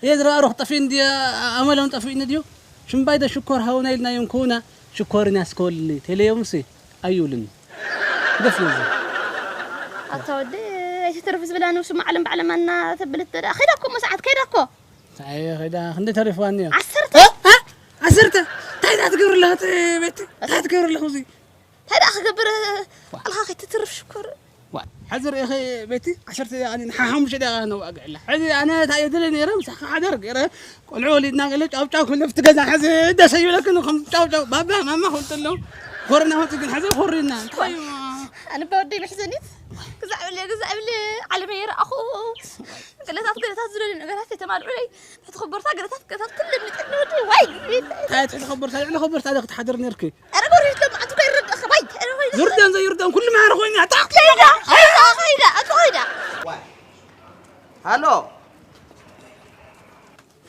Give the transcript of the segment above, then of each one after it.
እየ ዝረኣሩ ክጠፍእኒ ድየ? ኣመሎም ጠፊእኒ ድዩ? ሽምባይ ዶ ሽኮር ሃውና ኢልናዮም ክውና ሽኮርን ያስከወልኒ ቴሌዮምሲ ኣይብሉኒ። ደስ ነዚ። ኣታ ወዲ ኣይትትርፍ ዝብላ ንሱ ማዕለም ባዕለማና ተብልት ዳ ኸይዳ እኮ መሳዓት ከይዳ እኮ እንታይ ኸይዳ ክንደ ተሪፍዋኒ እያ? ዓሰርተ እ? እ? ዓሰርተ እንታይ ዳ ትገብር ኣለኻ እቲ ቤት እንታይ ትገብር ኣለኹ እዚ እንታይ ደኣ ክገብር ኣልካ ከይትትርፍ ሽኮር ዋ፣ ሕዚ ርኢኺ ቤቲ ዓሰርተ ደቂቓ ሓሙሽተ ደቂቓ ነዋግዕላ። ሕዚ ኣነ እንታይ እየ ድለ ነይረ ምሳኻ ሓደር ገይረ ቆልዑ ወሊድና ገለ ጫውጫው ክለፍቲ ገዛ ሕዚ ደሰ ይብለክን ከም ጫውጫው ባባ ማማ ክብል ተሎ ኮርና ወፂ ግን ሕዚ ኮሪና እንታይ እዩ ኣነ ባወደይ ምሕዘኒት ግዛዕ ብለ ግዛዕ ብለ ዓለመ ይረኣኹ ገለታት ገለታት ዝደልዩ ነገራት የተማልዑለይ ትሕቲ ከበርታ ገለታት ገለታት ኩሉ ምጥን ወዲ ዋይ እንታይ ትሕቲ ከበርታ ልዕሊ ከበርታ ዶ ክትሓድር ነርኪ ኣረ ጎሪት ሎም ኣንቱ ከይረዳኸ ባይ ኣረ ወይ ዝርዳን ዘይርዳን ኩሉ ማዕረ ኮይና ኣታ ከይዳ ከይዳ ከይዳ ኣታ ከይዳ ሃሎ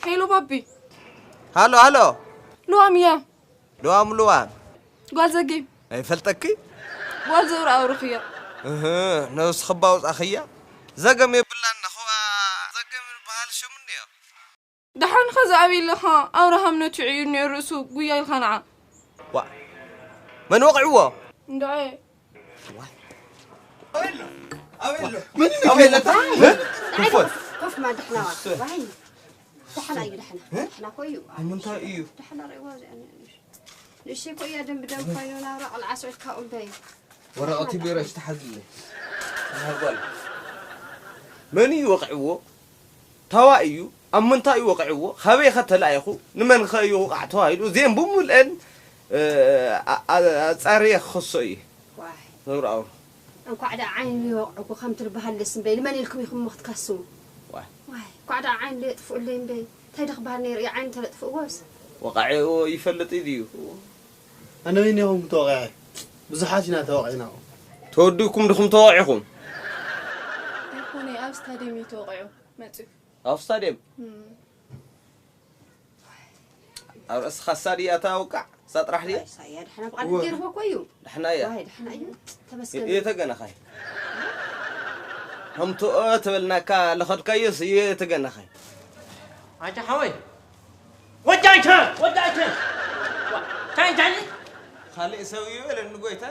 ሄሎ ባቢ ሃሎ ሃሎ ልዋም እያ ልዋም ልዋም ጓል ዘጊ ኣይፈልጠኪ ጓል ዘውራ ኣውርኽዮ እህ ነብስኺ ባውፃኽያ ዘገም የብላን ነኽዋ ዘገም ዝበሃል ሽሙ እኒኦ ደሓን ኸዚ ኣበይ ኣለኻ ኣብርሃም ነቲዑ እዩ እኒኦ ርእሱ ጉያ ኢልካ ንዓ ዋ መን ወቕዕዎ እንድዐ ኣበይ ኣሎ ኣበይ ኣሎ ኣበይ ኣለታ መን ክፎት ኮፍ ማ ድሕና ዋ ዋይ ደሓና እዩ ደሓና ደሓና ኮ እዩ ንምንታይ እዩ ደሓና ርእዋ ንእሽተይ ኮ እያ ደንብ ደም ኮይኑ ናብራ ቆልዓ ስዑድ ካብኡ እምበይ ወረቐት ቢሮ ሽተሓዝለይ ጓል መን እዩ ወቕዕዎ ታዋ እዩ ኣብ ምንታይ እዩ ወቕዕዎ ካበይ ኸ ተላኢኹ ንመን ኸ እዩ ውቓዕ ተባሂሉ እዚኦም ብምልአን ኣፃርየ ክኸሶ እዩ ዋይ ነብርኣው እንኳዕ ደኣ ዓይኑ ይወቕዕኩ ከም ትልበሃልስ እምበይ ንመን ኢልኩም ኢኹም እሞ ክትከስሙ ዋይ ዋይ እንኳዕ ደኣ ዓይኑ የጥፍኡለይ እምበይ እንታይ ደኽበሃል ነይሩ እዩ ዓይኑ ተለጥፍእዎስ ወቓዒዎ ይፈልጥ እዩ ድዩ ኣነ ወይን ኢኹም ተወቒዐ ብዙሓት ኢና ተወቒዕና ተወዲእኩም ድኹም ተወቒዕኹም ኣይኮነ ኣብ ስታድየም እዩ ተወቒዑ መፅኡ ኣብ ስታድየም ኣብ ርእስኻ እሳ ድያ እታ ውቃዕ እሳ ጥራሕ ድያ ሳያ ድሓና ብቓል ገይርዎ እኮ እዩ ድሕና እያ ዋይ ድሓና እዩ ተመስገን እየ ተገነኻይ ከምትኦ ተበልናካ ለኸድካዮስ እየ ተገነኻይ ኣንታ ሓወይ ወዳይተ ወዳይተ እንታይ እንታይ ካልእ ሰብ እዩ በለኒ ጎይታ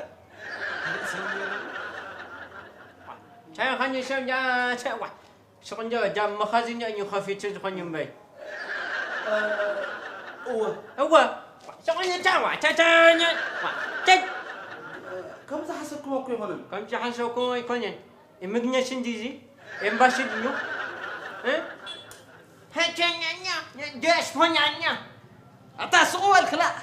ካልእ ሰብ እዩ በለኒ እንታይ ኻኒ ሰብ ዳ ዋ ሽቕንጆ ዳ መኻዚን እዩ ከፊቱ ዝኾን እምበይ እወ እወ ሽቕንጆ ታዋ ተተኛ ተት ከም ዝሓሰብኩም እኮ ይኾነን ከም ዝሓሰብኩ ኣይኮነን ኢሚግሬሽን ድዩ እዚ ኤምባሲ ድዩ እ ሀቸኛኛ ዲያስፖኛኛ ኣታ ስቕ በል ክላእ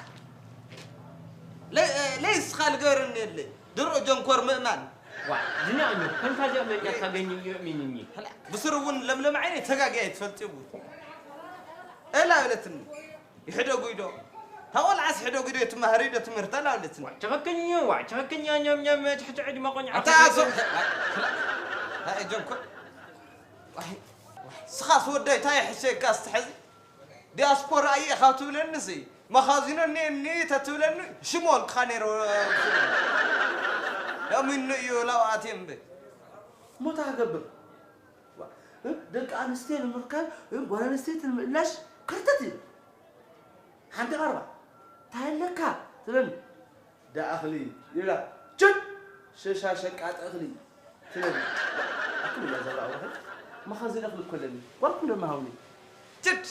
ለይስኻ ልገርኒ የለይ ድሮ ጀንኮር ምእማን ዋ ዝናእዩ ከምታ ዘእመኛ ካገኝ የእሚንኒ ብስር እውን ለምለም ዓይነ ተጋጊያ ትፈልጥ ይቡ እላ በለትኒ ይሕደጉ ኢዶ ታቆልዓስ ሕደጉ ኢዶ ትመሃር ኢዶ ትምህርታ ላውለትኒ ትኽክልኝ ዋ ትኽክልኛ ኛም ኛም ትሕቲ ዕድመ ቆንዓ ኣታ ዞም ጀንኮር ስኻስ ወዳይ ታይ ሕሸካ ስትሐዚ ዲያስፖራ እየ ካብ ትብለኒ ሲ መኻዚኖ እኒ እኒ ተትብለኒ ሽሞልካ ነይረ ያሚኑ እዩ ላውኣት እምበ ሞታ ክገብር ደቂ ኣንስትዮ ንምርካብ ጓል ኣንስተይቲ ንምእላሽ ከርተት እዩ ሓንቲ ቀርባ እንታይ ኣለካ ትብለኒ ደኣ እኽሊ ይብላ ችድ ሸሻ ሸቃጢ እኽሊ ትብለኒ ኣኩም እያ ዘብራ ኣውርሒ መኻዚን እኽሊ እኮ ኣለኒ ጓልኩም ደማ ሃውኒ ችድ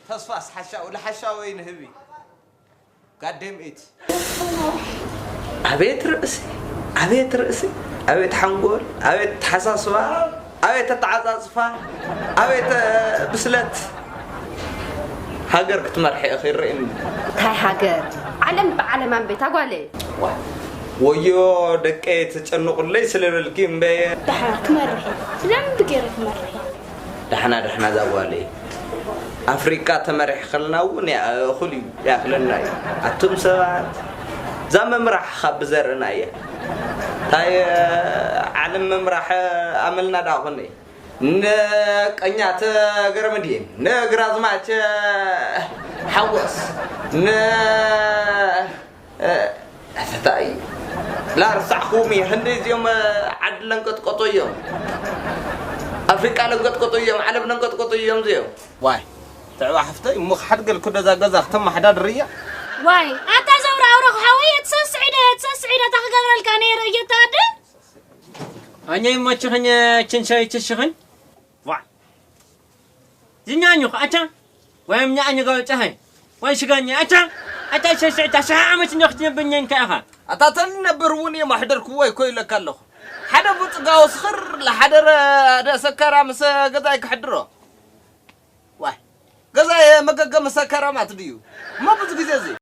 ተስፋስ ሓሻው ለሓሻወይ ንህቢ ጋዴም ኢት ኣቤት ርእሲ ኣቤት ርእሲ ኣቤት ሓንጎል ኣቤት ተሓሳስባ ኣቤት ኣተዓፃፅፋ ኣቤት ብስለት ሃገር ክትመርሒ ኢኺ ይረእኒ እንታይ ሃገር ዓለም ብዓለም ኣንበይታ ጓለይ ወዮ ደቀይ ተጨንቁለይ ስለበልኪ እምበየ ዳሕና ክመርሒ ብደንብ ገይረ ክመርሒ ዳሕና ዳሕና ዛጓለይ ኣፍሪቃ ተመሪሕ ከለና እውን እኹል እዩ ይኣክለና እዩ ኣቱም ሰባት እዛ ምምራሕ ካብ ብዘርእና እያ እንታይ ዓለም ምምራሕ ኣመልና ዳ ኮነ ንቀኛት ገረመድየን ንግራዝማች ሓወስ ን ኣተታይ ላርሳዕኹም እዩ ህንደይ እዚኦም ዓዲ ለንቀጥቀጦ እዮም ኣፍሪቃ ለንቀጥቀጡ እዮም፣ ዓለም ለንቀጥቀጡ እዮም እዚኦም። ዋይ፣ ትዕባ ሓፍተይ፣ እሞ ክሓድገል ኩደዛ ገዛ ክተመሓዳድር እያ። ዋይ ኣታ ዘውራ ኣውረኽ ሓወይ፣ የትሰስዒደ የትሰስዒደ፣ እታ ክገብረልካ ነይረ እየተኣደ። ኣኛ ይመችኽኝ፣ ችንሻይ ችሽኽኝ። ዋ ዝኛኙ ኣቻ ወይም ኛኝ ጋው ጨኸ ወይ ሽጋኛ ኣቻ ኣታ ሸሽዕታ ሸሓ ዓመት እንዲኽ ትነብኘን ከኣኻ። ኣታ ተንነብር እውን እዮም ኣሕደርክዎ እኮ ኢለካ ኣለኹ። ሓደ ብጽጋው ስኽር ለሓደረ ደሰከራ ምስ ገዛይ ክሕድሮ። ዋይ፣ ገዛይ መገገ መሰከራማት ድዩ? እሞ ብዙ ግዜ እዚ